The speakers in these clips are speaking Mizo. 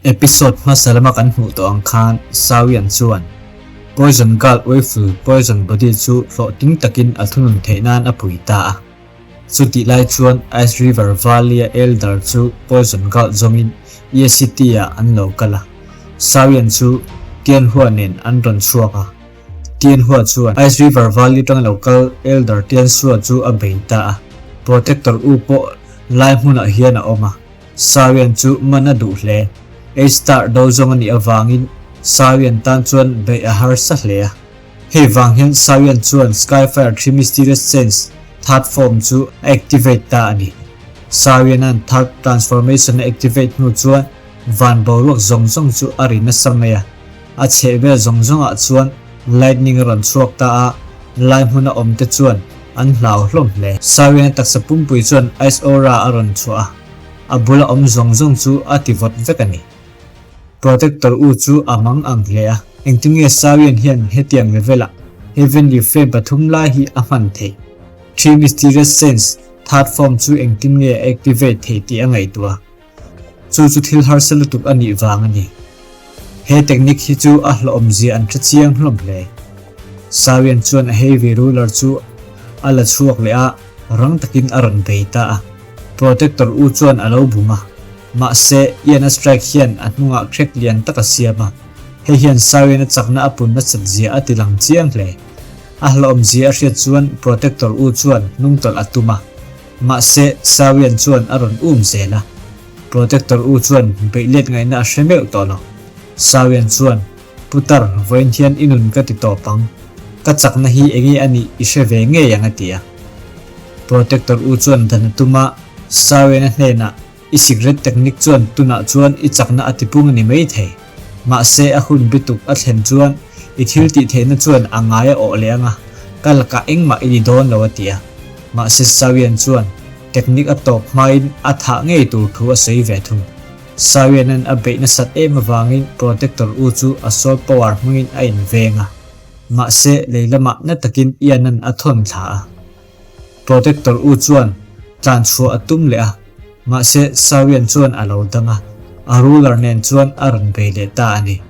Episode hmasa lama kan hmuh tawh ang khan Sawian chuan Poison Girl Uiful Poison Body chu hlawhtling takin a thunun theih nan a pui ta a. Chutih lai chuan Ice River Valley-a Elder chu Poison Girl zawngin Ye City-ah an lo kal a. Sawian chu Tianhua nen an rawn chhuak a. Tianhua chuan Ice River Valley atanga lo kal Elder Tiansua chu a bei ta a. Protector U pawh lai hmunah hian a awm a. Sawian chu man a duh hle. H-star do zawng a nih avangin Sawian tan chuan beih a harsa hle a. Hei vang hian Sawian chuan Skyfire Three Mysterious Chains third form chu a activate ta a ni. Sawiana'n third transformation a activate hnu chuan van boruak zawng zawng chu a ri nasa mai a. A chhehvel zawng zawngah chuan lightning a rawn chhuak ta a, lai hmuna awmte chuan an hlau hlawm hle. Sawiana taksa pumpui chuan ice aura a rawn chhuah a, a bula awm zawng zawng chu a ti vawt vek a ni. Protector U chu a mang ang hle a, engtin nge Sawian hian hetiang level ah Heavenly Flame pathum lai hi a hman theih? Three Mysterious Saints third form chu engtin nge a activate theih tih a ngaihtuah a. Chu chu thil harsa lutuk a nih vang a ni. He technique hi chu a hlawhawmzia an hre chiang hlawm hle. Sawian chuan a heavy ruler chu a la chhuak leh a, rang takin a rawn bei ta a. Protector U chuan a lo bum a. Mahse, Ian-a strike hian a hnungah crack lian tak a siam a. Hei hian Sawian-a chakna a pun nasat zia a ti lang chiang hle. A hlawhawmzia a hriat chuan Protector U chuan hnungtawlh a tum a. Mahse, Sawian chuan a rawn um zel a. Protector U chuan beih let ngaihna a hre meuh tawh lo. Sawian chuan, Putar, vawiin hian i nun ka ti tawp ang. Ka chakna hi enge a nih i hre ve ngei ang a ti a. Protector U chuan dan a tum a, Sawian a hnenah, I sikret technique chuan tunah chuan i chakna a tipung a ni mai thei. Mahse, a hun bituk a thlen chuan i thil tih theihna chuan a ngai a awh leh ang a, ka lakah engmah i ni dawn lo a ti a. Mahse, Sawian chuan technique a tawp hmain a thah ngei tur thu a sawi ve thung. Sawianan a beih nasat em avangin Protector U chu a soul power hmangin a inveng a. Mahse, lei lamah na takin Ian-a'n a thawn thla a. Protector U chuan tlan chhuah a tum leh a, mahse Sawian chuan a lo dang a, a ruler nen chuan a rawn bei leh ta a ni.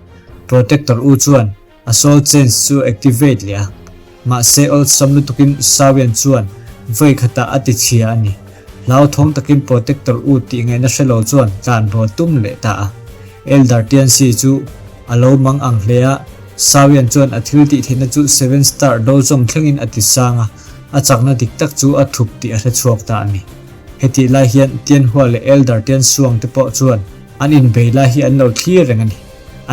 Protector U chuan a soul chains chu activate leh a, mahse awlsam lutukin Sawian chuan vawi khatah a ti chhia a ni. Hlauthawng takin Protector U tih ngaihna hre lo chuan tlan bo a tum leh ta a. Elder Tianxi chu a lo mang ang hle a, Sawian chuan a thil tih theihna chu Seven Star Dozong thlengin a ti sang a, a chakna dik tak chu a thup tih a hre chhuak ta a ni. Hetih lai hian Tianhua leh Elder Tiansuang te pawh chuan an inbei lai hi an lo thlir reng a ni.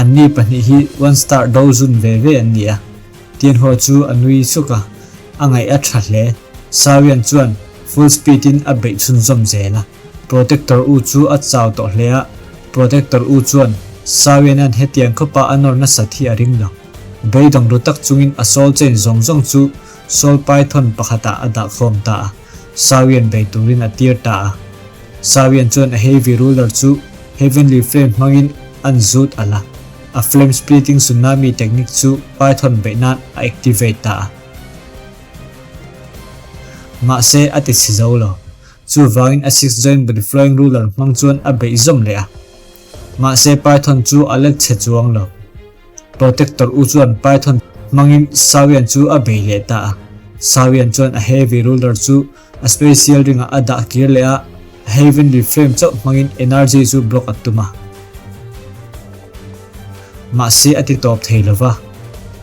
Anni pahnih hi One Star Dozun ve ve an ni a. Tianhua chu a nui suk a, a ngaih a tha hle. Sawian chuan full speed in a beih chhunzawm zel a. Protector U chu a chau tawh hle a, Protector U chuan Sawiana'n hetiang khawpa a nawr nasat hi a ring lo. Beidawng ru tak chungin a soul chain zawng zawng chu soul python pakhatah a dah khawm ta a, Sawian bei turin a tir ta a. Sawian chuan a heavy ruler chu Heavenly Flame hmangin an zut alh a, a flame splitting tsunami technique chu python beih nan a activate ta a. Mahse a ti chhe zo lo. Chuvangin a six joint body flowing ruler hmang chuan a beih zawm leh a. Mahse Python chu a let chhe chuang lo. Protector U chuan Python hmangin Sawian chu a bei leh ta a. Sawian chuan a heavy ruler chu a special ring ah a dah kir leh a, a heavenly flame chauh hmangin energy chu block a tum a. Mahse a ti tawp thei lova,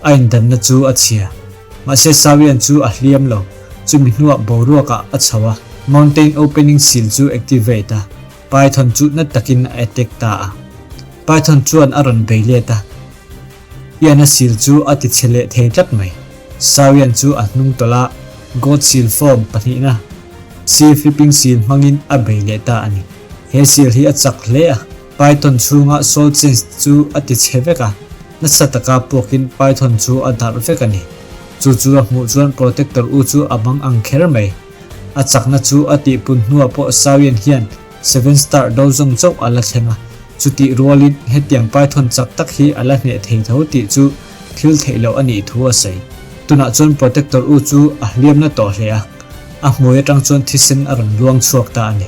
a indanna chu a chhia. Mahse Sawian chu a hliam lo, chumi hnuah boruakah a chho a, Mountain Opening Seal chu activate a, Python chu na takin a attack ta a. Python chuan a rawn bei let a, Ian-a seal chu a ti chhe leh thei tlat mai. Sawian chu a hnung tawlh a, God Seal form pahnihna, Sea Flipping Seal hmangin a bei leh ta a ni. He seal hi a chak hle a, Python chhunga soul chains chu a ti chhe vek a, nasa taka puakin Python chu a darh vek a ni. Chu chu a hmuh chuan Protector U chu a bang ang kher mai. A chakna chu a tihpun hnuah pawh Sawian hian Seven Star do zawng chauh a la thleng a, chutih rualin hetiang Python chak tak hi a la hneh thei tho tih chu thil theih loh a nih thu a sawi. Tunah chuan Protector U chu a hliamna tawh hle a, a hmui atang chuan thisen a rawn luang chhuak ta a ni.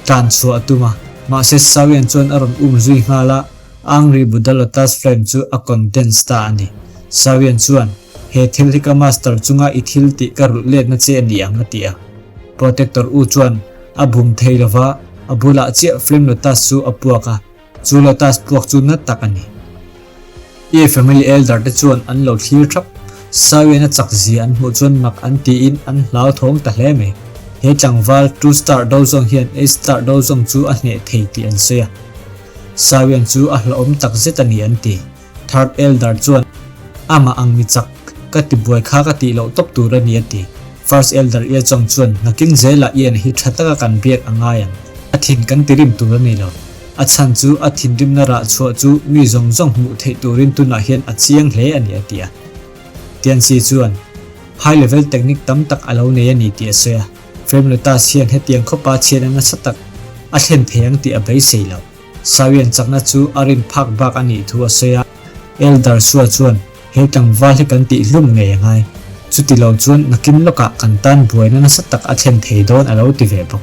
Tlan chhuah a tum a. Mahse Sawian chuan a rawn um zui nghal a, Angry Buddha Lotus Flame chu a condense ta a ni. Sawian chuan, He thil hi ka master chunga i thil tih ka rulh letna che a ni ang a ti a. Protector U chuan a bum thei lova, a bulah chiah Flame Lotus chu a puak a, chu Lotus puak chu na tak a ni. I family elder te chuan an lo thlir thap. Sawian a chak zia an hmuh chuan mak an tiin an hlauthawng ta hle mai. He tlangval two star do zawng hian eight star do zawng chu a hneh thei tih an sawi a. Sawian chu a hlauhawm tak zet a ni an ti. Third elder chuan amah ang mi chak ka ti buai kha ka tih loh tawp tur a ni a ti. First elder Ye Chong chuan nakin zelah Ian hi tha taka kan biak a ngai ang. A thin kan ti rim tur a ni lo. A chhan chu a thinrimna rah chhuah chu mi zawng zawng hmuh theih turin tunah hian a chiang hle a ni a ti a. Tianxi chuan high level technique tam tak a lo nei a ni tih a sawi a. Frame Lotus hian hetiang khawpa chhiatna nasa tak a thlen thei ang tih a beisei lo. Sawian chakna chu a rin phak bak a nih thu a sawi a. Elder Sua chuan he tlangval hi kan tih hlum ngei a ngai. Chuti lo chuan nakin lawkah kan tan buaina nasa tak a thlen thei dawn a lo ti ve bawk.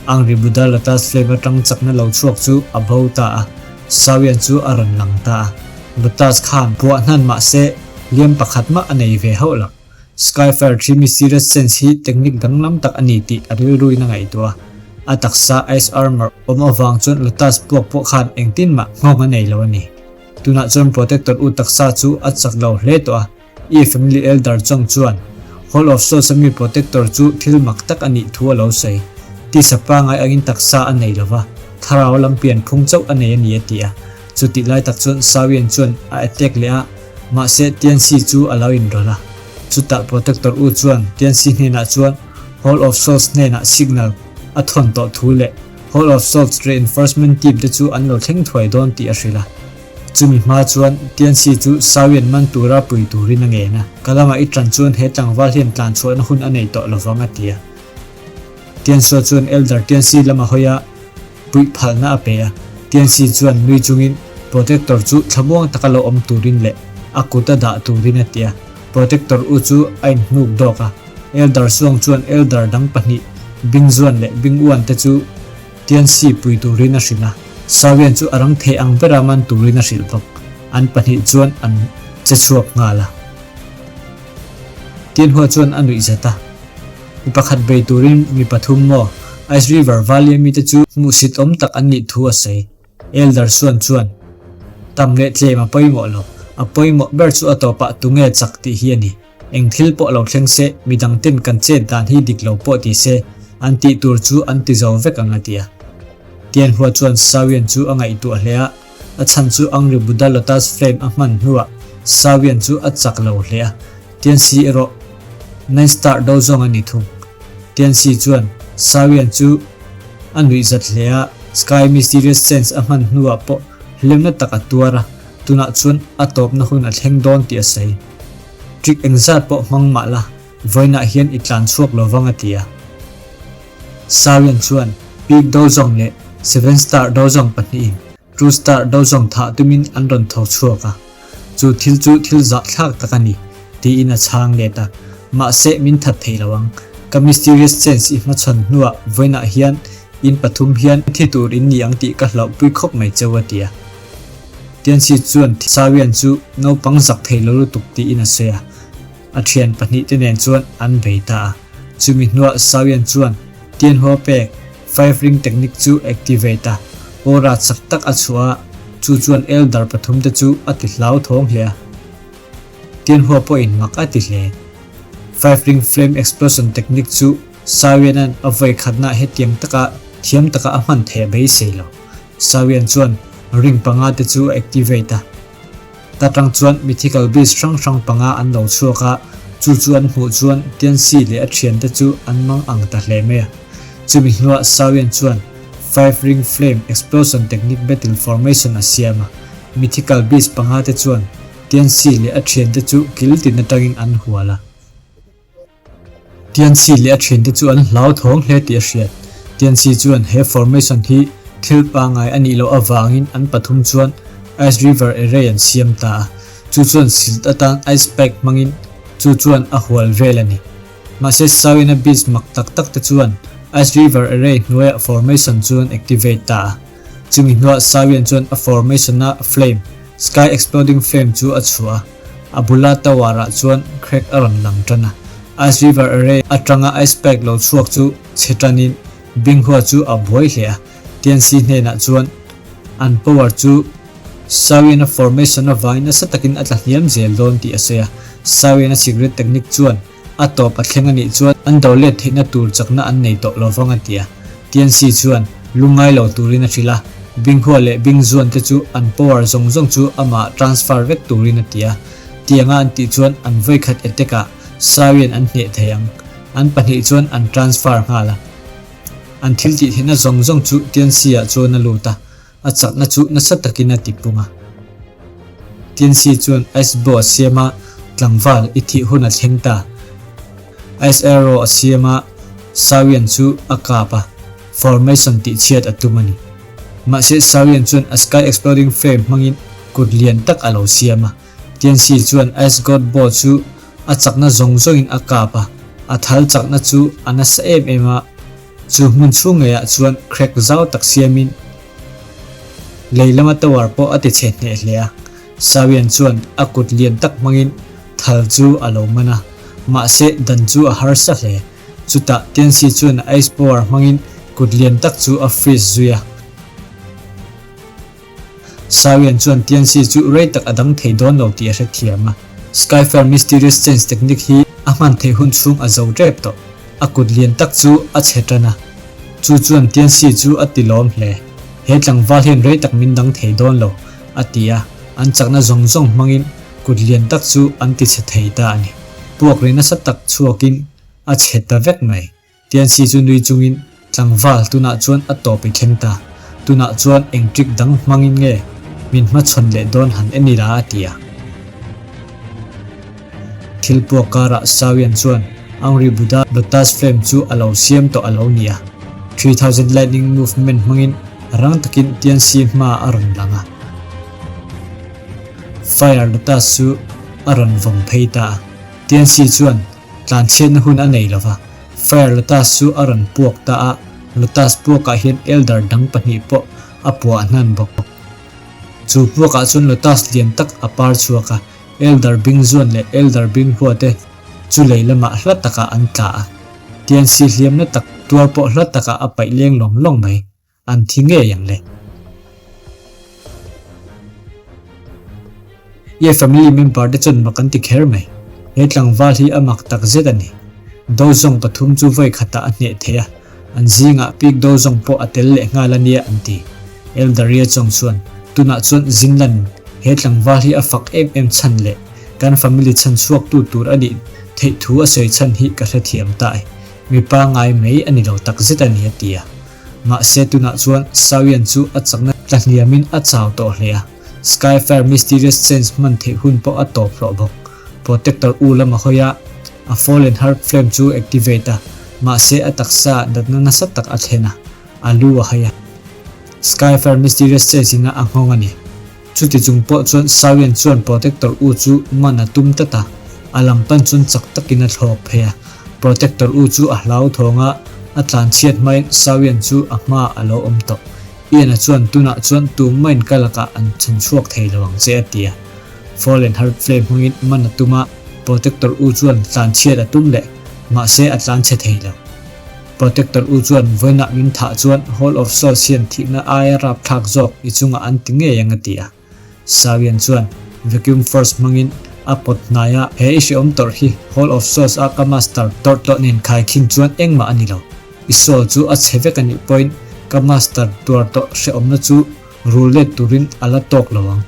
Angry Buddha Lotus Flame atang chakna lo chhuak chu a bo ta a, Sawian chu a rawn lang ta a. Lotus khan puah hnan mah se hliam pakhat mah a nei ve hauh lo. Skyfire thi mysterious sense hi technique danglam tak a ni tih a rilruin a ngaihtuah a. A taksa ice armor awm avang chuan Lotus puak pawh khan engtin mah nghawng a nei lo a ni. Tunah chuan Protector U taksa chu a chak lo hle tawh a, I family elder Chong chuan Hall of Souls a mi Protector chu thil mak tak a nih thu a lo sawi. Tisa pangai angin taksa a nei lo va, thlarau lam pian phung chauh a nei a ni a ti a. Chutih lai tak chuan Sawian chuan a attack leh a, mahse Tianxi chu a lo inrawlh a. Chutah Protector U chuan Tianxi hnenah chuan Hall of Souls hnenah signal a thawn tawh thu leh Hall of Souls reinforcement team te chu an lo thleng thuai dawn tih a hrilh a. Chumi hma chuan Tianxi chu Sawian man tura pui turin a ngen a, ka lamah i tlan chuan he tlangval hian tlan chhuahna hun a nei tawh lovang a ti a. Tiansua chuan Elder Tianxi lama hawi a puih phalna a pe a, Tianxi chuan nui chungin Protector chu thlamuang taka lo awm turin leh a kut a dah turin a ti a, Protector u chu a inhnuk dawk a, Elder Suang chuan Elder dang pahnih Bingzuan leh Binguan te chu Tianxi pui turin a hrilh a, Sawian chu a rang thei ang bera man turin a hrilh bawk. An pahnih chuan an che chhuak nghal a. Tianhua chuan a nuih zat a. Mi pakhat bei turin mi pathum maw? Ice River Valley mite chu hmuhsit awm tak an nih thu a sawi. Elder Suan chuan, Tam leh tlem a pawimawh lo. A pawimawh ber chu a tawpah tunge chak tih hi a ni. Eng thil pawh lo thleng se, midang ten kan chet dan hi dik lo pawh ti se, an tih tur chu an ti zo vek ang a ti a. Tianhua chuan Sawian chu a ngaihtuah hle a, a chhan chu Angry Buddha Lotus Flame a hman hnuah Sawian chu a chak lo hle a, Tianxi erawh Nine Star do zawng a ni thung. Tianxi chuan Sawian chu a nuihzat hle a, Sky Mysterious Sense a hman hnuah pawh hlemna tak a tuar a, tunah chuan a tawpna hun a thleng dawn tih a sawi. Trick engzat pawh hmang mah la, vawiinah hian i tlan chhuak lo vang a ti a. Sawian chuan Peak Dozong leh Seven Star Dozong pahnihin Two Star Dozong thah tumin an rawn tho chhuak a. Chu thil chu thil zahthlak tak a ni, tiin a chhang let a. Mahse min that thei lo ang. Ka mysterious sense i hmachhawn hnuah vawiinah hian in pathum hian thi tur in ni ang tih ka hlauhpui khawp mai cheu a ti a. Tianxi chuan Sawian chu naupang zak thei lo lutuk tiin a sawi a, a thian pahnih te nen chuan an bei ta a. Chumi hnuah Sawian chuan Tianhua pek Five Ring Technique chu activate a, aura chak tak a chhuah a, chu chuan Elder pathum te chu a ti hlauthawng hle a. Tianhua pawhin mak a ti hle. Five Ring Flame Explosion Technique chu Sawianan a vawi khatna hetiang taka thiam taka a hman theih a beisei lo. Sawian chuan ring panga te chu a activate a. Ta tang chuan mythical beast hrang hrang panga an lo chhuak a, chu chu an hmuh chuan Tianxi leh a thiante chu an mang ang ta hle mai a. Chumi hnuah Sawian chuan Five Ring Flame Explosion Technique Battle Formation a siam a, mythical beast panga te chuan Tianxi leh a thiante chu kil tin atangin an hual a. Tianxi leh a thiante chu an hlauthawng hle tih a hriat. Tianxi chuan he formation hi thil pangai a nih loh avangin an pathum chuan Ice River Array an siam ta a, chu chuan silt atan ice pack hmangin chu chuan a hual vel a ni. Mahse Sawina beach mak tak tak te chuan Ice River Array hnuaiah formation chu an activate ta a. Chumi hnuah Sawian chuan a formation a flame, Sky Exploding Flame chu a chhuah a. A bula tower ah chuan crack a rawn lang tan a. Ice River Array atanga ice pack lo chhuak chu chhe tanin Binghua chu a buai hle a. Tianxi hnenah chuan an power chu Sawian a formation avangin nasa takin a tla hniam zel dawn tih a sawi a. Sawian a secret technique chuan A tawp a thleng a nih chuan an do let theihna tur chakna an nei tawh lo vang a ti a. TNC chuan lungngai lo turin a hrilh a, Binghua leh Bingzuan te chu an power zawng zawng chu amah transfer vek turin a ti a. Tianga an tih chuan an vawikhat attack ah Sawian an hneh thei ang. An pahnih chuan an transfer nghal a. An thil tih theihna zawng zawng chu TNC ah chuan a lut a. A chakna chu nasa takin a ti pung a. Tianxi chuan Ice Bow a siam a, tlangval i thih hun a thleng ta. Ice Arrow a siam a, Sawian chu a kap a, formation tih chhiat a tum a ni. Mahse Sawian chuan a Sky Exploding Flame hmangin kut lian tak a lo siam a. Tianxi chuan Ice God Bow chu a chakna zawng zawngin a kap a, a thal chakna chu a nasa em em a, Chu hmun chhung ngeiah chuan crack zau tak siamin lei lama tower pawh a ti chhe hneh hle a. Sawian chuan a kut lian tak hmangin thal chu a lo man a, mahse dan chu a harsa hle. Chutah Tianxi chuan a ice power hmangin kut lian tak chu a freeze zui a. Sawian chuan Tianxi chu rei tak a dang thei dawn lo tih a hrethiam a. Skyfire Mysterious Change Technique hi a hman theih hun chhung a zo tep tawh. A kut lian tak chu a chhe tan a. Chu chuan Tianxi chu a ti lawm hle. He tlangval hian rei tak min dang thei dawn lo, a ti a. An chakna zawng zawng hmangin kut lian tak chu an ti chhe thei ta a ni. Puak ri nasa tak chhuakin a chhe ta vek mai. Tianxi chu nui chungin, Tlangval, tunah chuan a tawp i thleng ta. Tunah chuan eng trick dang hmangin nge min hmachhawn leh dawn han en ila a ti a. Thil puak karah Sawian chuan Angry Buddha Lotus Flame chu a lo siam tawh a lo ni a. 3000 Lightning Movement hmangin rang takin Tianxi hma a rawn lang a. Fire Lotus chu a rawn vawm phei ta a. Tianxi chuan Tlanchhiatna hun a nei lova, Fire Lotus chu a rawn puak ta a, Lotus puakah hian Elder dang pahnih pawh a puah hnan bawk. Chu puakah chuan Lotus lian tak a par chhuak a, Elder Bingzuan leh Elder Binghua te chu lei lamah hla takah an tla a, Tianxi hliamna tak tuar pawh hla takah a paih leng lawng lawng mai. An thi ngei ang le. Ye family member te chuan mak an ti kher mai. He tlangval hi a mak tak zet a ni. Dozawng pathum chu vawi khatah a hneh thei a, an zingah pik dozawng pawh a tel leh nghal a nia an ti. Eldaria chawng chuan, Tunah chuan Zinlan he tlangval hi a fak em em chhan leh kan family chhan chhuaktu tur a nih theih thu a sawi chhan hi ka hrethiam ta e. Mi pangai mai a ni lo tak zet a ni a ti a. Mahse tunah chuan Sawian chu a chakna tlahniamin a chau tawh hle a, Skyfire Mysterious Change hman theih hun pawh a tawp hlawh bawk. Protector U lam a hawi a, a Fallen Heart Flame chu activate a, mahse a taksa natna nasa tak a thlen a, a lu a hai a. Skyfire Mysterious Change in a a nghawng a ni. Chuti chung pawh chuan Sawian chuan Protector U chu man a tum tlat a, a lam pan chuan chak takin a thlawk phei a. Protector U chu a hlauthawng a, a tlan chhiat hmain Sawian chu a hmaah a lo awm tawh. Ian-a chuan tunah chuan tummain ka lakah an chhan chhuak thei lo ang che a ti a. Fallen Heart Flame hmangin man a tum a, Protector U chuan tlan chhiat a tum leh, mahse a tlan chhe thei lo. Protector U chuan vawiinah min thah chuan Hall of Souls hian thihna aia rapthlak zawk i chungah an ti ngei ang a ti a. Sawian chuan Vacuum Force hmangin a pawt hnai a, he i hreawm tawrh hi Hall of Souls a ka master tawrh tawh nen khaikhin chuan engmah a ni lo. I soul chu a chhe vek a nih pawhin ka master tuar tawh hreawmna chu rul let turin a la tawk lo ang.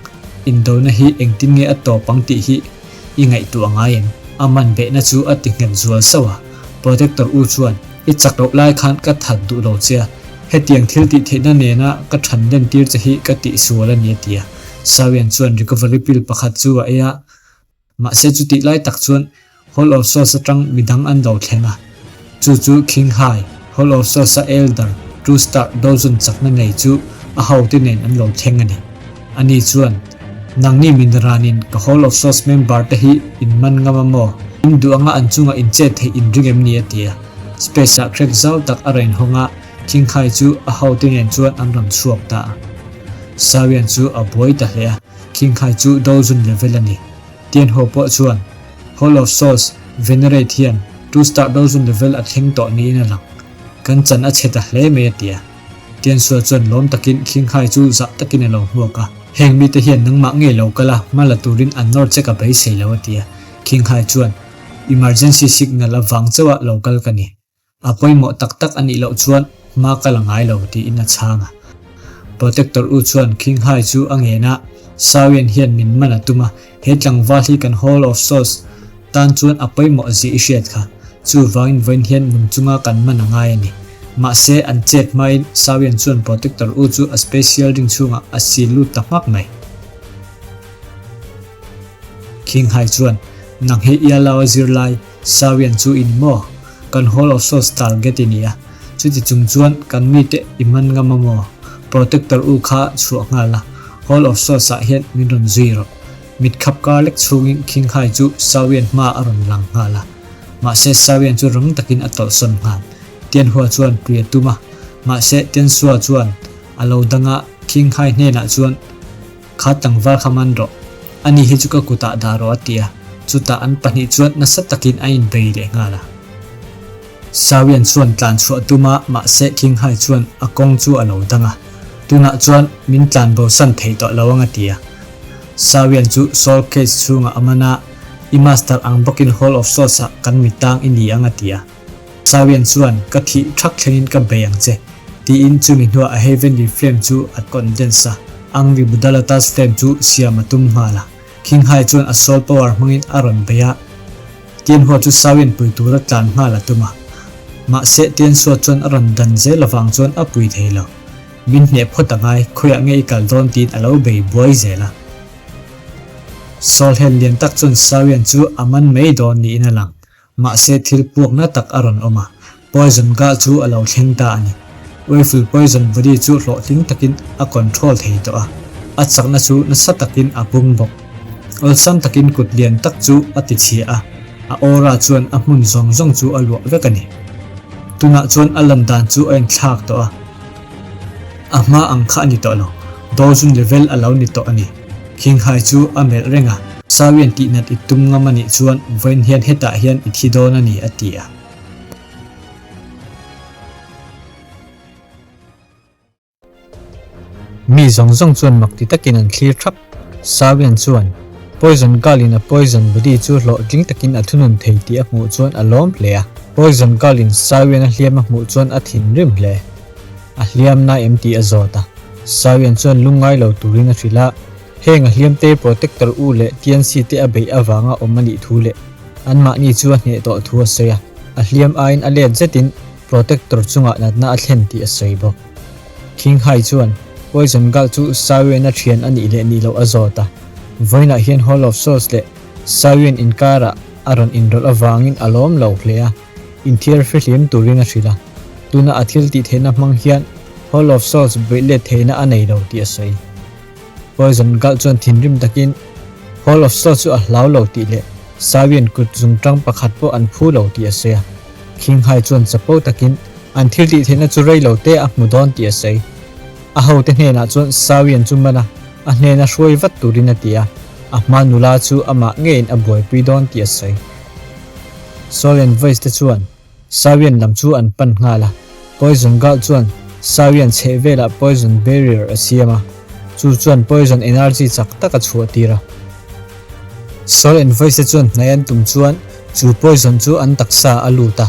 Indona hi engtin nge a tawp ang tih hi i ngaihtuah ngai em? A man behna chu a ti nghet zual sauh a. Protector U chuan, I chak loh lai khan ka that duh lo che a, hetiang thil tih theihna nena ka than len tir che hi ka tihsual a ni a ti a. Sawian chuan recovery pill pakhat chu a ei a. Mahse chutih lai tak chuan Hall of Souls atang midang an lo thleng a, chu chu King Hai, Hall of Souls a Elder, True Star Dozun chakna nei chu a hote nen an lo thleng a ni. Ani chuan, Nangni min ranin ka Hall of Souls member te hi in man ngam a maw? In duh anga an chungah in chet theih in ring em ni? a ti a. Space ah crack zau tak a rawn hawng a, Qinghai chu a hote nen chuan an rawn chhuak ta a. Shaoyan chu a buai ta hle a, Qinghai chu Doujun level a ni. Tianhua pawh chuan Hall of Souls Venerate hian Two Star Doujun level a thleng tawh niin a lang. Kan chan a chhe ta hle mai a ti a. Tianhua chuan lawm takin Qinghai chu zah takin a lo hmuak a. Heng mite hian nangmah ngei lo kal a, hma la turin an nawr che ka beisei lo a ti a. Qinghai chuan Emergency signal avang chauh a lo kal ka ni. A pawimawh tak tak a nih loh chuan hma ka la ngai lo tiin a chhang a. Protector U chuan Qinghai chu a ngen a, Shaoyan hian min man a tum a, he tlangval hi kan Hall of Souls tan chuan a pawimawh zia i hriat kha, chuvangin vawiin hian nung chunga kan man a ngai a ni. Mahse, an chet hmain Shaoyan chuan Protector U chu a special ring chhungah a sil lut ta hmak mai. Qinghai chuan, Nang hi Ialao a zirlai, Sawian chu in maw? Kan Hall of Souls target i ni a, chuti chung chuan kan mite i man ngam a maw? Protector u kha chhuah nghal a, Hall of Souls ah hian min rawn zui rawh. Mit khap kar lek chhungin Qinghai chu Sawian hma a rawn lang nghal a. Mahse Sawian chu rang takin a tawlhsawn nghal. Tianhua chuan pui a tum a, mahse Tiansua chuan a lo dang a, Qinghai hnenah chuan, Kha tlangval kha man rawh. Ani hi chu ka kutah dah rawh a ti a, chutah an pahnih chuan nasa takin a inbei leh nghal a. Sawian chuan tlan chhuah tum a, mahse Qinghai chuan a kawng chu a lo dang a. Tunah chuan min tlan bosan thei tawh lo ang a ti a. Sawian chu Soul Cage chhungah a man a, I master ang bawkin Hall of Souls ah kan mitang i ni ang a ti a. Sawian chuan, Ka thih thak thlengin ka bei ang che, tiin chumi hnuah a Heavenly Flame chu a condense a, Angry Buddha Lotus Flame chu siam a tum nghal a. Qinghai chuan a soul power hmangin a rawn bei a, Tianhua chu Sawian pui tura tlan nghal a tum a. Mahse, Tiansua chuan a rawn dan zel avang chuan a pui thei lo. Min hneh phawt a ngai, khawiah nge i kal dawn tiin a lo bei buai zel a. Soul hen lian tak chuan Sawian chu a man mai dawn niin a lang. Mahse thil puakna tak a rawn awm a, poison gah chu a lo thleng ta a ni. Uiful poison body chu hlawhtling takin a control thei tawh a, a chakna chu nasa takin a pung bawk. Awlsam takin kut lian tak chu a ti chhia a, a aura chuan a hmun zawng zawng chu a luah vek a ni. Tunah chuan a lan dan chu a inthlak tawh a. A hma ang kha a ni tawh lo, Dozun level a lo ni tawh a ni. Qinghai chu a melh reng a, Sawian tihnat i tum ngam a nih chuan vawiin hian hetah hian i thi dawn a ni a ti a. Mi zawng zawng chuan mak ti takin an thlir thap. Sawian chuan Poison Girl in a poison body chu hlawhtling takin a thunun thei tih a hmuh chuan a lawm hle a. Poison Girl in Sawian a hliam a hmuh chuan a thinrim hle. A hliam na em tih a zawt a. Sawian chuan lungngai lo turin a hrilh a, heng a hliamte Protector U leh Tianxi te a beih avanga awm a nih thu leh anmahni chu a hneh tawh thu a sawi a. A hliam aiin a let zetin Protector chungah natna a thlen tih a sawi bawk. Qinghai chuan Poison Girl chu Sawian a thian a nih leh nih loh a zawt a. Vawiinah hian Hall of Souls leh Sawian inkarah a rawn inrawlh avangin a lawm lo hle a. Inthiar fihlim turin a hrilh a, tuna a thil tih theihna hmang hian Hall of Souls beih let theihna a nei lo tih a sawi. Poison Gulh chuan thinrim takin Hall of Souls chu a hlau lo tih leh Sawian kut zungtang pakhat pawh an phu lo tih a sawi a. Qinghai chuan chapo takin an thil tih theihna chu rei lo te a hmu dawn tih a sawi. A hote hnenah chuan Sawian chu man a, a hnena hruai vat turin a ti a, a hma nula chu amah ngeiin a buaipui dawn tih a sawi. Soul and Voice te chuan Sawian lam chu an pan nghal a, Poison Girl chuan Sawian chheh velah Poison Barrier a siam a, chu chuan Poison Energy chak tak a chhuah tir a. Soul and Voice te chuan hnaih an tum chuan chu Poison chu an taksa a lut a,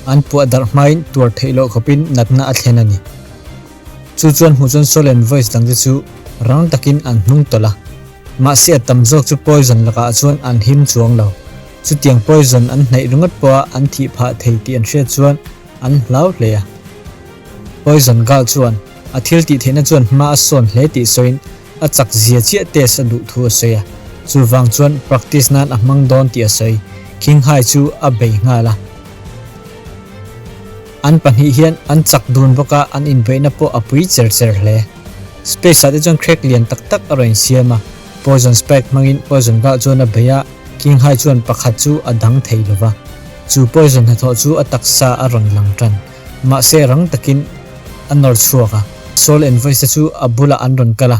an puah darh hmain tuar theih loh khawpin natna a thlen a ni. Chu chuan hmuh chuan Soul and Voice dangte chu rang takin an hnung tawlh a, mahse a tam zawk chu Poison lakah chuan an him chuang lo. Chutiang poison an hnaih ringawt pawha an thih phah thei tih an hriat chuan an hlau hle a. Poison Girl chuan a thil tih theihna chuan hma a sawn hle tih sawiin a chak zia chiah test a duh thu a sawi a, chuvang chuan practice nan a hmang dawn tih a sawi. Qinghai chu a bei nghal a. An pahnih hian an chak dun bawk a, an inbeihna pawh a pui cher cher hle. Space ah te chuan crack lian tak tak a rawn insiam a, poison spike hmangin Poison Girl chuan a bei a, Qinghai chuan pakhat chu a dang thei lo va. Chu poison hnathawh chu a taksa a rawn lang tan. Mahse rang takin a nawr chhuak a. Soul Envoys te chu a bulah an rawn kal a.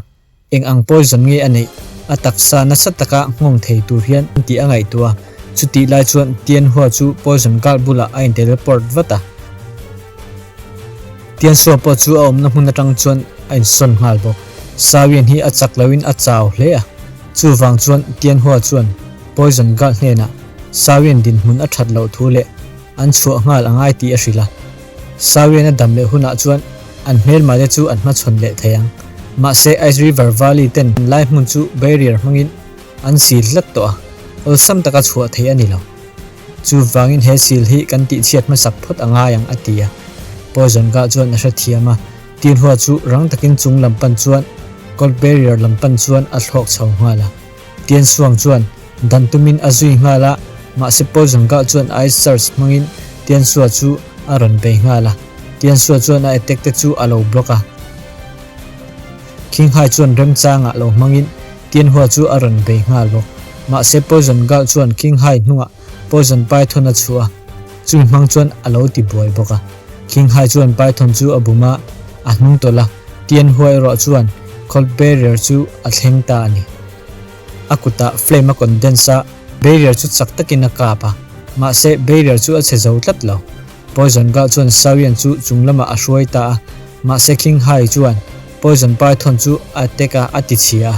Eng ang poison nge a neih? A taksa nasa taka nghawng thei tur hian tih a ngaihtuah a. Chutih lai chuan Tianhua chu poison guard bulah a in-teleport vat a. Tiansua pawh chu a awmna hmun atang chuan a insawn nghal bawk. Sawian hi a chak loin a chau hle a. Chuvang chuan Tianhua chuan poison guard hnenah Sawian dinhmun a that loh thu leh an chhuah nghal a ngai tih a hrilh a. Sawian a dam leh hunah chuan an hmelma te chu an hmachhawn leh thei ang. Mahse Ice River Valley ten lai hmun chu barrier hmangin an sil tlat tawh a, awlsam taka chhuah theih a ni lo. Chuvangin he sil hi kan tihchhiat hmasak phawt a ngai ang a ti a. Poison Gah chuan a hrethiam a, Tinhua chu rang takin chung lam pan chuan Cold Barrier lam pan chuan a thlawk chho nghal a. Tiansuang chuan dan tumin a zui nghal a, mahse Poison Gah chuan Ice Surge hmangin Tiansua chu a rawn bei nghal a. Tiansua chuan a attack te chu a lo block a. Khinghai chuan remchangah lo hmangin Tianhua chu a rawn bei nghal bawk. Mahse Poison Girl chuan King Hai hnungah Poison Python a chhuah a, chumi hmang chuan a lo ti buai bawk a. King Hai chuan Python chu a bum a, a hnung tawlh a, Tianhua erawh chuan Cold Barrier chu a thleng ta a ni. A kutah flame a condense a, barrier chu chak takin a kap a, mahse barrier chu a chhe zo tlat lo. Poison Girl chuan Sawian chu chung lamah a hruai ta a, mahse King Hai chuan Poison Python chu a attack a, a ti chhia a.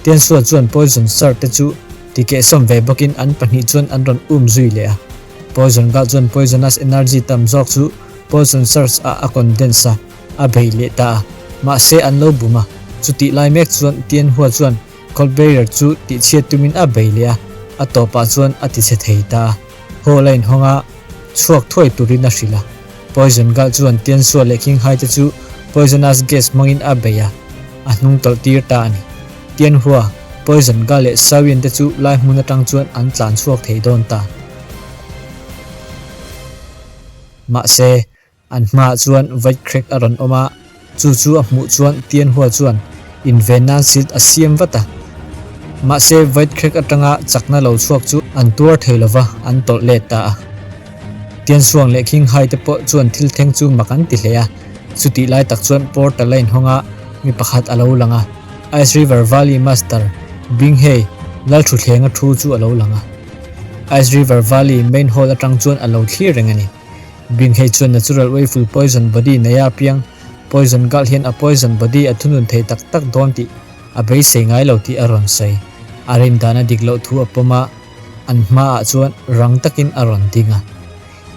Tiansua chuan Poison Sir te chu ti kehsawm ve bawkin an pahnih chuan an rawn um zui leh a. Poison Girl chuan Poisonous Energy tam zawk chu Poison Surge ah a condense a, a bei leh ta a. Mahse an lo bum a, chutih lai mek chuan Tianhua chuan Cold Barrier chu tihchhiat tumin a bei leh a, a tawpah chuan a tichhe thei ta a. Hall a inhawng a, chhuak thuai turin a hrilh a. Poison Girl chuan Tiansua leh Khinghai te chu poisonous gas hmangin a bei a, a hnung tawlh tir ta a ni. Tianhua, Poison Girl leh Shaoyan te chu lai hmun atang chuan an tlan chhuak thei dawn ta. Mahse, An hmaah chuan Void Crack a rawn awm a, chu chu a hmuh chuan Tianhua chuan inven nan shield a siam vat a. Mahse Void Crack atanga chakna lo chhuak chu an tuar thei lova, an tawlh let ta a. Tiansuang leh Khinghai te pawh chuan thil thleng chu mak an ti hle a, chutih lai tak chuan portal a inhawng a, mi pakhat a lo lang a, Ice River Valley Master Binghei Lalthuthlenga thu chu a lo lang a. Ice River Valley Main Hall atang chuan a lo thlir reng a ni. Binghei chuan natural way full poison body neia piang poison gal hian a poison body a thunun thei tak tak dawn tih a beisei ngai lo tih a rawn sawi. A rin dan a dik loh thu a pawm a, an hmaah chuan rang takin a rawn ding a.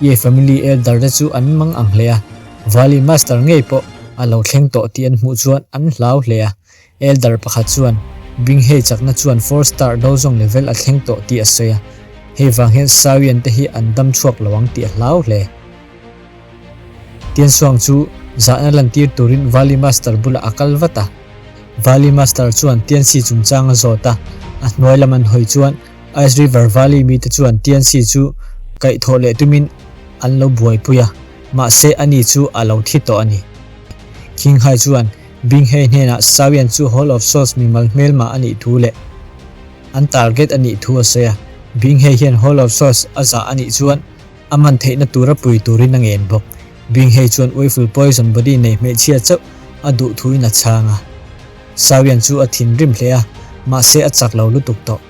Ye family elder te chu an mang ang hle a, Valley master ngei pawh a lo thleng tawh tih an hmuh chuan an hlau hle a. Elder pakhat chuan, Binghei chakna chuan four star dozong level a thleng tawh tih a sawi a, hei vang hian Sawian te hi an dam chhuak lo ang tih a hlau hle. Tiansuang chu zahna lantir turin Valley Master bulah a kal vat a. Valley Master chuan Tiansi chungchang a zawt a, a hnuai lam an hawi chuan Ice River Valley mite chuan Tiansi chu kaihthawh leh tumin an lo buaipui a, mahse ani chu a lo thi tawh a ni. Khinghai chuan Binghei hnenah Sawian chu Hall of Souls mimal hmelma a nih thu leh an target a nih thu a sawi a. Binghei hian Hall of Souls a zah a nih chuan a man theihna tura pui turin a ngen bawk. Binghei chuan Uiful Poison Body nei hmeichhia chauh a duh thuin a chhang a. Sawian chu a thinrim hle a, mahse a chak lo lutuk tawh.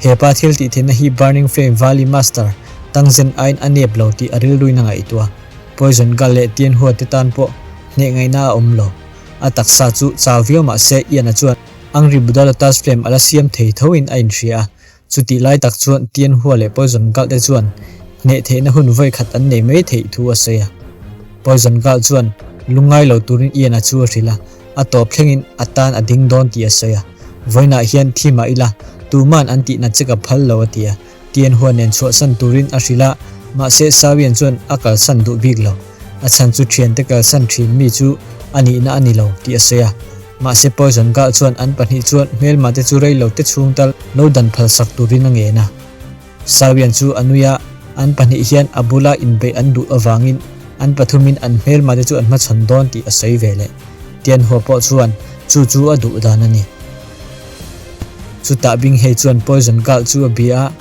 He pa thil tih theihna hi Burning Flame Valley Master Tangzen aiin a nep lo tih a rilruin a ngaihtuah. Poison Gal leh Tianhua te tan pawh hneh ngaihna a awm lo. A taksa chu chau viau mah se Ian-a chuan Angry Buddha Lotus Flame a la siam thei thoin a inhria a. Chutih lai tak chuan Tianhua leh Poison Gal te chuan hneh theihna hun vawi khat an nei mai theih thu a sawi a. Poison Gal chuan lungngai lo turin Ian-a chu a hrilh a, a tawp thlengin a tan a ding dawn tih a sawi a. Vawiinah hian thi mah ila, tuman an tihna che ka phal lo a ti a. Tianhua nen chhuahsan turin a hrilh a, mahse Sawian chuan a kalsan duh bik lo. A chhan chu thiante kalsan thin mi chu a nihna a ni lo tih a sawi a. Mahse Poison Gal chuan an pahnih chuan hmelma te chu rei lo te chhung tal lo dan phalsak turin a ngen a. Sawian chu a nui a, an pahnih hian a bula inbeih an duh avangin an pathumin an hmelma te chu an hmachhawn dawn tih a sawi ve leh. Tianhua pawh chuan chu chu a duh dan a ni. Chutah Binghei chuan Poison Gal chu a bia a,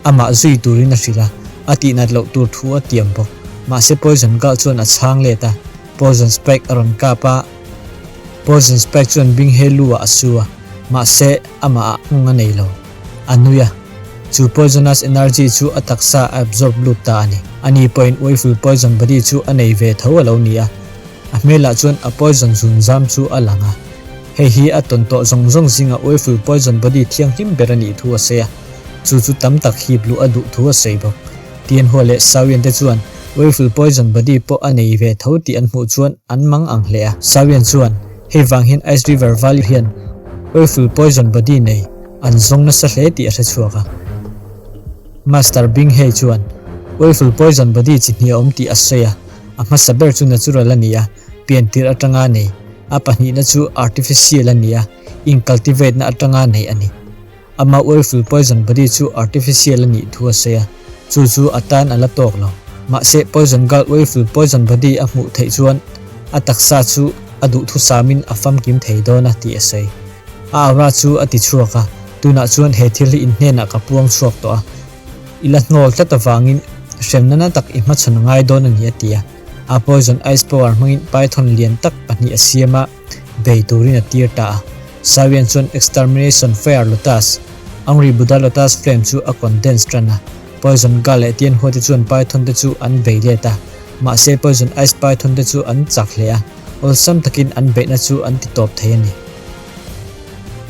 amah zui turin a hrilh a. A tihnat loh tur thu a tiam bawk. Mahse Poison Girl chuan a chhang let a, Poison Spike a rawn kap a. Poison Spike chuan Bing He lu ah a su a, mahse amah ah nghawng a nei lo. A nui a. Chu poisonous energy chu a taksa a absorb lut ta a ni. Ani pawhin Uaiful Poison Body chu a nei ve tho a lo ni a. A hmelah chuan a poison zun zam chu a lang a. Hei hi a tawn tawh zawng zawng zinga Uaiful Poison Body thianghlim ber a nih thu a sawi a. Chu chu tam tak hip luh a duh thu a sawi bawk. Tianhua leh Sawian te chuan Uaiful Poison Body pawh a nei ve tho tih an hmuh chuan an mang ang hle a. Sawian chuan hei vang hian Ice River Valley hian Uaiful Poison Body nei an zawng nasa hle tih a hre chhuak a. Master Binghei chuan Uaiful Poison Body chi hnih a awm tih a sawi a, a hmasa ber chu natural a ni a, pian tirh atanga nei, a pahnihna chu artificial a ni a, in cultivate na atanga nei a ni. Ama Uaiful Poison Body chu artificial a nih thu a sawi a, chu chu a tan a la tawk lo. Mahse Poison Girl Uaiful Poison Body a hmuh theih chuan a taksa chu a duhthusamin a famkim thei dawn a tih a sawi. A aura chu a ti chhuak a, tunah chuan he thil hi in hnenah ka puang chhuak tawh a, i la hnawl tlat avangin hremna na tak i hmachhawn a ngai dawn a ni a ti a. A poison ice power hmangin python lian tak pahnih a siam a, bei turin a tir ta a. Sawian chuan extermination fire lotus, Angry Buddha lotus flame chu a condense tan a, poison gal leh tianhua te chuan python te chu an bei let a, mahse poison ice python te chu an chak hle a. Awlsam takin an beihna chu an ti tawp thei a ni.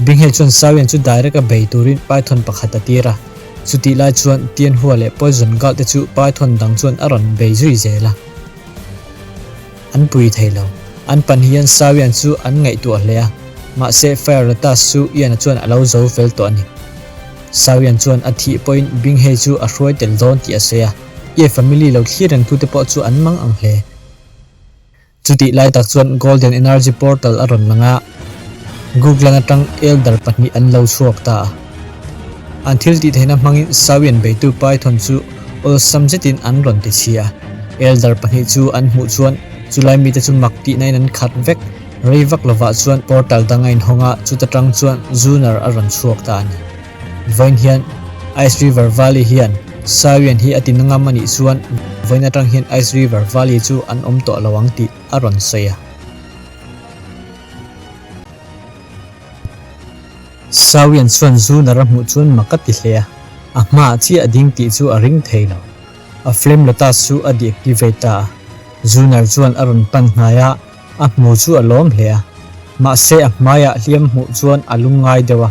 Binghei chuan Sawian chu direct a bei turin Python pakhat a tir a. Chutih lai chuan Tianhua leh Poison Girl te chu Python dang chuan a rawn bei zui zel a. An pui thei lo. An pan hian Sawian chu an ngaihtuah hle a. Mahse Fire Lotus chu Ian-a chuan a lo zo fel tawh a ni. Sawian chuan a thih pawhin Binghei chu a hruai tel dawn tih a sawi a. Ye family lo thlir rengtute pawh chu an mang ang hle. Chutih lai tak chuan Golden Energy Portal a rawn lang a, Guglan atang Elder pahnih an lo chhuak ta a. An thil tih theihna hmangin Sawian beitu Python chu awlsam zetin an rawn ti chhia a. Elder pahnih chu an hmuh chuan chulai mite chu mak tihnain an khat vek. Rei vak lovah chuan portal dang a inhawng a, chuta tang chuan Zunar a rawn chhuak ta a ni. Vawiin hian Ice River Valley hian Sawian hi a ti na ngam a nih chuan vawiin atang hian Ice River Valley chu an awm tawh lo ang tih a rawn sawi a. Sawian chuan Zunar a hmuh chuan mak a ti hle a, a hmaah chiah a ding tih chu a ring thei lo. A flame lotus chu a deactivate ta a, Zunar chuan a rawn pan hnai a, A hmu chu a lawm hle a, mahse a hmaiah hliam hmuh chuan a lungngai deuh a.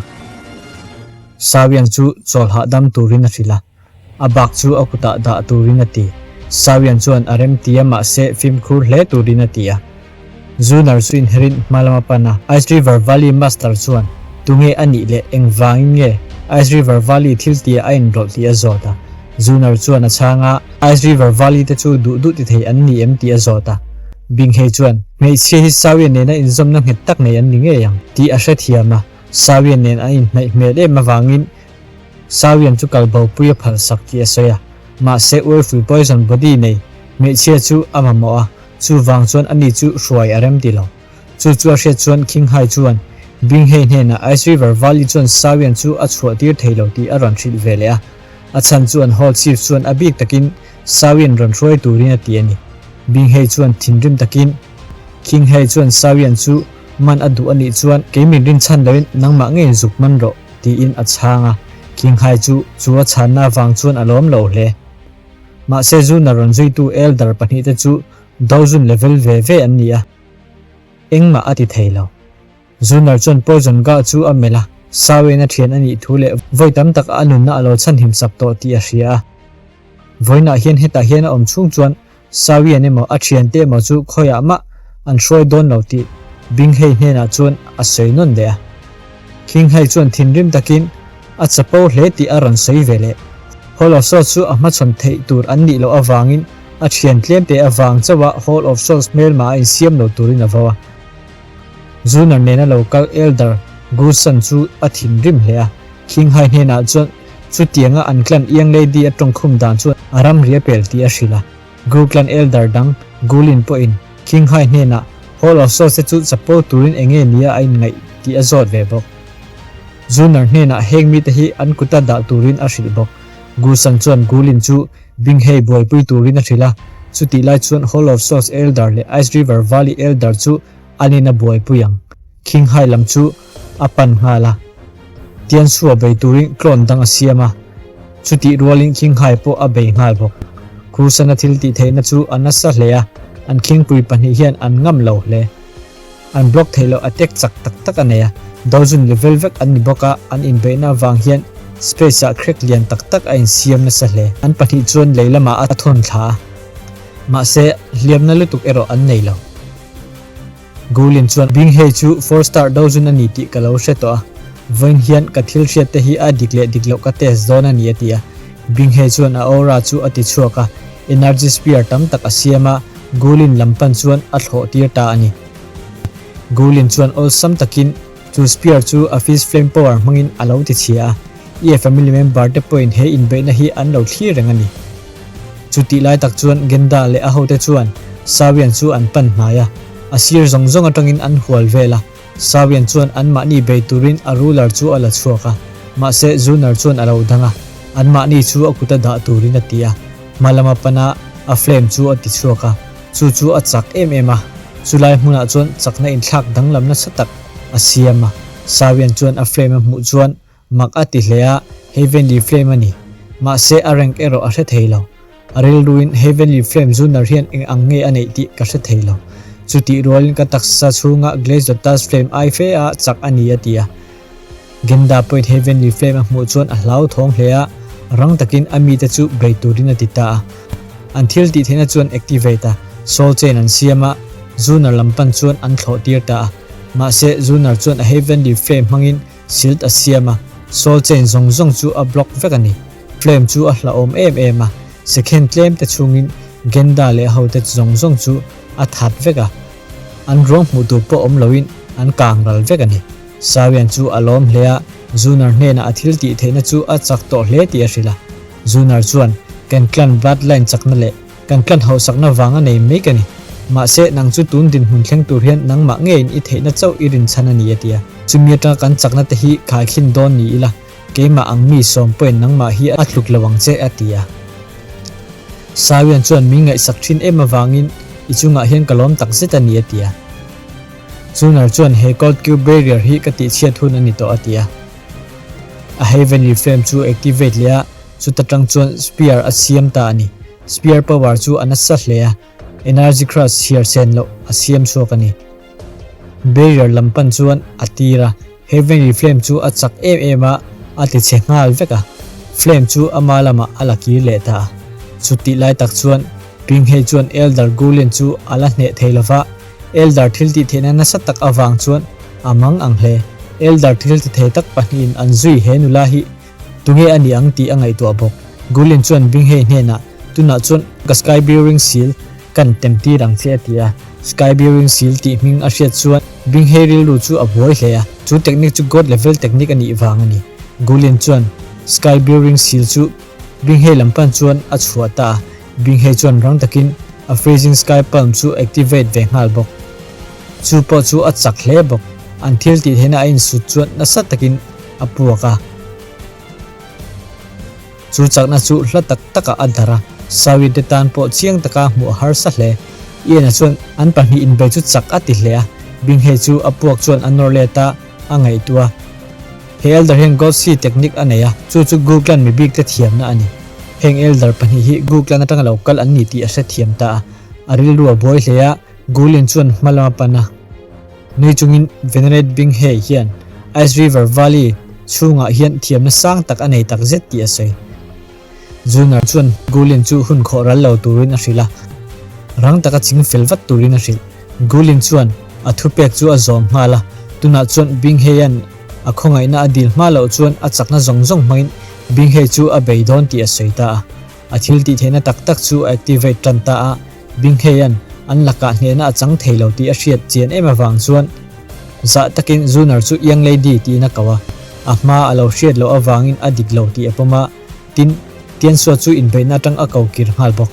Sawian chu chawl hahdam turin a hrilh a, a bak chu a kutah dah turin a ti. Sawian chuan a rem ti a mahse fimkhur hle turin a ti a. Zunar chu inherin hma lam a pan a, Ice River Valley Master chuan tunge a nih leh engvangin nge Ice River Valley thil tia a inrawlh tih a zawt a. Zunar chuan a chhang a, Ice River Valley te chu duh duh ti thei an ni em tih a zawt a. Binghei chuan, Hmeichhia hi Sawian nena inzawmna nghet tak nei an ni ngei ang tih a hrethiam a, Sawian nen an inhnaih hmel em avangin Sawian chu kal bopui a phalsak tih a sawi a. Mahse Uaiful Poison Body nei hmeichhia chu a mamawh a, chuvang chuan ani chu hruai a rem ti lo. Chu chu a hriat chuan Qinghai chuan Binghei hnenah Ice River Valley chuan Sawian chu a chhuah tir thei lo tih a rawn hrilh ve leh a. A chhan chu an Hall Chief chuan a bik takin Sawian rawn hruai turin a ti a ni. Binghei chuan thinrim takin Qinghai chuan Sawian chu man a duh a nih chuan kei min rinchhan loin nangmah ngeiin zuk man rawh tiin a chhang a. Qinghai chu chu a chhanna avang chuan a lawm lo hle. Mahse Zuna rawn zuitu Elder pahnihte chu Dozun level ve ve an ni a. Engmah a ti thei lo. Zunar chuan Poison Gah chu a melh a, Sawian a thian a nih thu leh vawi tam tak a nunna a lo chhanhim sak tawh tih a hria a. Vawiinah hian hetah hian a awm chhung chuan Sawian emaw a thiante emaw chu khawiah mah an hruai dawn lo tih Binghei hnenah chuan a sawi nawn leh a. Khinghei chuan thinrim takin a chapo hle tih a rawn sawi ve leh. Hall of Swords chu a hmachhawn theih tur an nih loh avangin a thian tlemte avang chauha Hall of Swords hmelma a insiam lo turin a vo a. Zunar nena lo kal Elder Gusan chu a thinrim hle a, Khinghai hnenah chuan chutianga an clan Young Lady a tawngkhum dan chuan a ramri a pel tih a hrilh a. Gu clan Elder dang Gulin pawhin Khinghai hnenah Hall of Swords te chu chapo turin enge nia a inngaih tih a zawt ve bawk. Zunar hnenah heng mite hi an kuta dah turin a hrilh bawk. Gusan chuan Gulin chu Binghei buaipui turin a hrilh a, chutih lai chuan Hall of Souls Elder leh Ice River Valley Elder chu an in a buaipui ang. Khinghai lam chu a pan nghal a, Tiansua bei turin clone dang a siam a, chutih rualin Khinghai pawh a bei nghal bawk. Gusan-a thil tih theihna chu a nasa hle a, an khingpui pahnih hian an ngam lo hle. An block theih loh attack chak tak tak a nei a, dozen level vek an ni bawk a, an inbeihna avang hian space ah crack lian tak tak a insiam nasa hle. An pahnih chuan lei lamah a thawn thla a, mahse hliamna lutuk erawh an nei lo. Gulin chuan, Binghei chu four star dozen a ni tih ka lo hre tawh a, vawiin hian ka thil hriat te hi a dik leh dik loh ka test dawn a ni a ti a. Binghei chuan a aura chu a ti chhuak a, energy spear tam tak a siam a, Gulin lam pan chuan a thlawh tir ta a ni. Gulin chuan awlsam takin chu spear chu a fist flame power hmangin a lo ti chhia a, Ye family member te pawhin he inbeihna hi an lo thlir reng a ni. Chutih lai tak chuan Genda leh a hote chuan Sawian chu an pan hnai a, a sir zawng zawng atangin an hual vel a, Sawian chuan anmahni bei turin a ruler chu a la chhuak a, mahse Zunar chuan a lo dang a, anmahni chu a kuta dah turin a ti a. Hma lama pana a flame chu a ti chhuak a, chu chu a chak em em a, chulai hmunah chuan chakna inthlak danglam nasa tak a siam a. Sawian chuan a flame a hmuh chuan mak a ti hle a, Heavenly Flame a ni. Mahse a rank erawh a hre thei lo. A rilruin Heavenly Flame Zunar hian eng ang nge a neih tih ka hre thei lo. Chutih rualin ka taksa chhunga Glaze Lotus Flame ai fe a chak a ni a ti a. Genda pawhin Heavenly Flame a hmuh chuan a hlauthawng hle a, rang takin a mite chu bei turin a ti ta a. An thil tih theihna chuan activate a, soul chain an siam a, Zunar lam pan chuan an thlawh tir ta a. Mahse, Zunar chuan a Heavenly Flame hmangin shield a siam a, soul chain zawng zawng chu a block vek a ni. Flame chu a hlauhawm em em a, second tlem te chhungin Genda leh a hote zawng zawng chu a that vek a. An ruang hmuh tur pawh awm loin an kang ral vek a ni. Sawian chu a lawm hle a, Zunar hnenah a thil tih theihna chu a chak tawh hle tih a hrilh a. Zunar chuan, Kan clan bloodline chakna leh kan clan hauhsakna vang a nei mai ka ni. Mahse, nang chu tun dinhmun thleng tur hian nangmah ngeiin i theihna chauh i rinchhan a ni a ti a. Chumi atanga kan chakna te hi khaikhin dawn ni ila, keimah ang mi sawm pawhin nangmah hi a tluk lo ang che a ti a. Sawian chuan min ngaihsak thin em avangin i chungah hian ka lawm takzet a ni a ti a. Zunar chuan he Cold Cube Barrier hi ka tihchhiat hun a ni tawh a ti a. A Heavenly Flame chu activate leh a, chuta tang chuan Spear a siam ta a ni. Spear power chu a nasa hle a, Energy Crush chhiar sen loh a siam chhuak a ni. Barrier lam pan chuan a tir a, Heavenly Flame chu a chak em em a, a ti chhe nghal vek a. Flame chu ama lamah a la kir leh ta a. Chutih lai tak chuan Pinghei chuan Elder Gulian chu a la hneh thei lova, Elder thil tih theihna nasa tak avang chuan a mang ang hle. Elder thil ti thei tak pahnihin an zui he nula hi tunge a ni ang tih a ngaihtuah bawk. Gulin chuan Binghei hnenah, Tunah chuan ka Sky Bearing Seal kan tem tir ang che a ti a. Sky Bearing Seal tih hming a hriat chuan Binghei rilru chu a buai hle a, chu technique chu God level technique a nih vang a ni. Gulin chuan Sky Bearing Seal chu Binghei lam pan chuan a chhuah ta a. Binghei chuan rang takin a Freezing Sky Palm chu activate ve nghal bawk. Chu pawh chu a chak hle bawk. An thil tih theihna a insut chuan nasa takin a puak a. Chu chakna chu hla tak takah a darh a, Sawin te tan pawh chiang taka hmuh a harsa hle. Ian-a chuan an pahnih inbei chu chak a ti hle a, Binghei chu a puak chuan a nawr let a, a ngaihtuah a. He elder hian God Sea technique a nei a, chu chu Gu clan mi bik te thiamna a ni. Heng elder pahnih hi Gu clan atanga lo kal an ni tih a hrethiam ta a, a rilru a buai hle a, Gu Lin chuan hma lama pan a. Nui chungin Venerate Bing He hian Ice River Valley chhungah hian thiamna sang tak a nei takzet tih a sawi. Zunar chuan Gulin chu hun khawh ral lo turin a hrilh a, rang taka ching fel vat turin a hrilh. Gulin chuan a thupek chu a zawm nghal a, tunah chuan Bingheia'n a khawngaihna a dil hma loh chuan a chakna zawng zawng hmangin Binghei chu a bei dawn tih a sawi ta a. A thil tih theihna tak tak chu a activate tan ta a, Bingheia'n an lakah hnehna a chang thei lo tih a hriat chian em avang chuan zah takin Zunar chu Young Lady tiin a ko a, a hma a lo hriat loh avangin a dik lo tih a pawm a. Tin, Tiansua chu inbeihna atang a ko kir nghal bawk.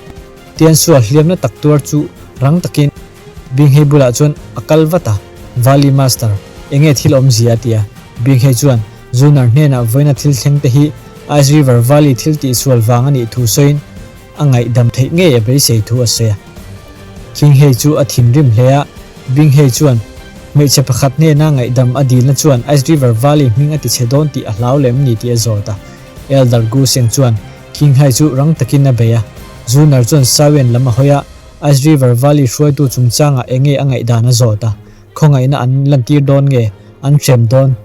Tiansua hliamna tak tuar chu rang takin Binghei bulah chuan a kal vat a, Valley Master, enge thil awmzia a ti a. Binghei chuan Zunar hnenah vawiina thil thleng te hi Ice River Valley thil tihsual vang a nih thu sawiin a ngaihdam theih ngei a beisei thu a sawi a. King Hei chu a thinrim hle a, Bing Hei chuan hmeichhe pakhat hnena ngaihdam a dilna chuan Ice River Valley hming a tichhe dawn tih a hlau lem ni tih a zawt a. Elder Gu Seng chuan King Hai chu rang takin a bei a. Zunar chuan Sawian lam a hawi a, Ice River Valley hruaitu chungchangah eng nge a ngaihdan a zawt a, khawngaihna an lantir dawn nge an hrem dawn?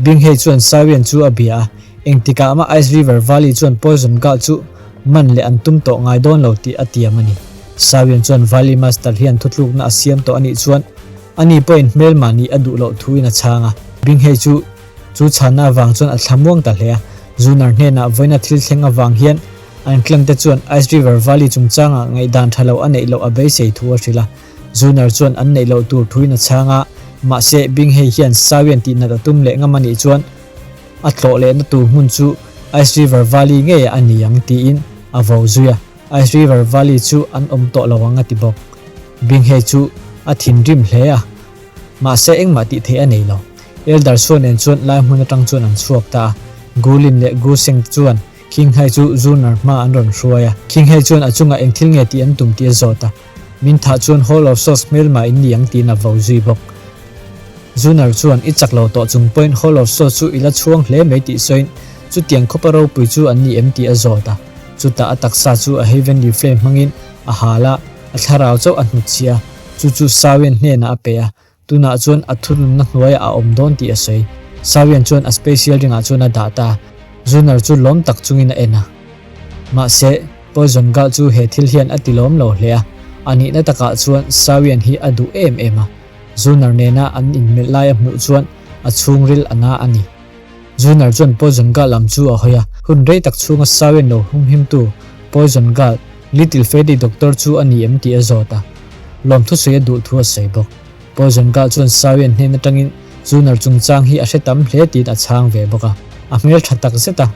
Binghei chuan Sawian chu a bia a, engtikah mah Ice River Valley chuan Poison Gulh chu man leh an tum tawh ngai dawn lo tih a tiam a ni. Sawian chuan Valley Master hian thutlukna a siam tawh a nih chuan ani pawhin hmelma nih a duh loh thuin a chhang a. Binghei chu chu chhanna avang chuan a thlamuang ta hle a, Zunar hnenah vawiina thil thleng avang hian An clan te chuan Ice River Valley chungchangah ngaihdan tha lo a neih loh a beisei thu a hrilh a. Zunar chuan an neih loh tur thuin a chhang a, mahse Binghei hian Sawian tihnat a tum leh ngam a nih chuan a tlawh lehna tur hmun chu Ice River Valley ngei a ni ang tiin a vo zui a, Ice River Valley chu an awm tawh lo ang a ti bawk. Binghei chu a thinrim hle a, mahse engmah tih theih a nei lo. Elder Suan nen chuan lai hmun atang chuan an chhuak ta a, Gulin leh Guseng chuan Khinghai chu Zurner hma an rawn hruai a. Khinghai chuan a chungah eng thil nge tih an tum tih a zawt a. Min thah chuan Hall of Swords hmelma in ni ang tiin a vo zui bawk. Zurner chuan i chak lo tawh chung pawhin Hall of Swords chu i la chhuang hle mai tih sawiin chutiang khawpa ropui chu an ni em tih a zawt a. Chutah a taksa chu a Heavenly Flame hmangin a hal a, a thlarau chauh a hnutchhiah a, chu chu Sawian hnenah a pe a. Tunah chuan a thununna hnuaiah a awm dawn tih a sawi. Sawian chuan a special ringah chuan a dah ta a, Zunar chu lawm tak chungin a en a. Mahse, Poison Girl chu he thil hian a ti lawm lo hle a, a nihna takah chuan Sawian hi a duh em em a. Zunar nena an inmelh lai a hmuh chuan a chhungril a na a ni. Zunar chuan Poison Girl lam chu a hawi a, hun rei tak chhunga Sawian lo humhimtu Poison Girl, Little Freddy Doctor chu a ni em tih a zawt a, lawmthusawi a duh thu a sawi bawk. Poison Girl chuan Sawian hnen atangin Zunar chungchang hi a hre tam hle tiin a chhang ve bawk a, a hmel tha tak zet a,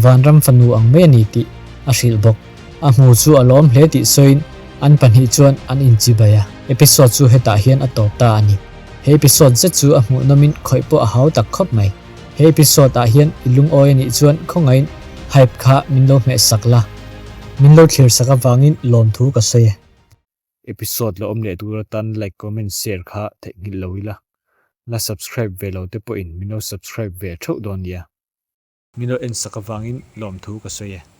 vanram fanu ang mai a ni tih a hrilh bawk. A hmu chu a lawm hle tih sawiin an pahnih chuan an inchibai a. Episode chu hetah hian a tawp ta a ni. He episode zet chu a hmuhnawmin khawih pawh a hau tak khawp mai. He episode ah hian i lungawi a nih chuan khawngaihin hype kha min lo hmeh sak la. Min lo thlir sak avangin lawmthu ka sawi e. Episode la awm leh tur atan like comment share kha theihnghilh lo ila. La subscribe ve lo te pawhin min lo subscribe ve theuh dawn nia. Min lo en sak avangin lawmthu ka sawi e.